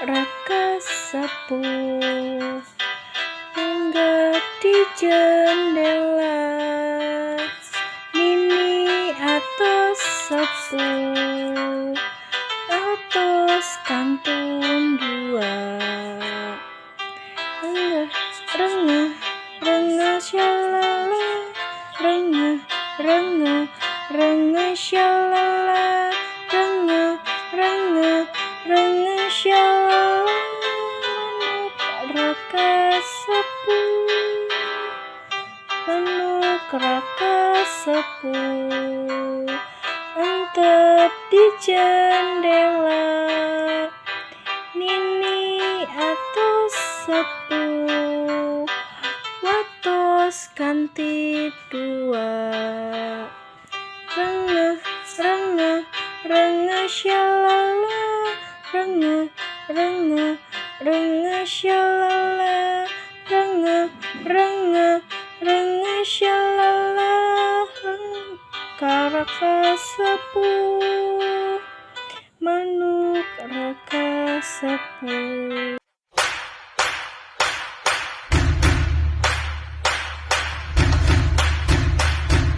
raka sepuh hinggap di jendela. Nini atos sepuh, atos kantun 2. Rengeh, rengeh, rengeh shalala, rengeh, rengeh, rengeh shalala, rengeh, rengeh, rengeh shalala. Manuk raka sepuh, manuk raka sepuh antep di jendela. Nini atos sepuh, watos kanti 2. Rengeh, rengeh, rengeh shalala, rengeh, rengeh, rengeh shalala, rengeh, rengeh, rengeh shalala. Raka sepuh, manuk raka sepuh.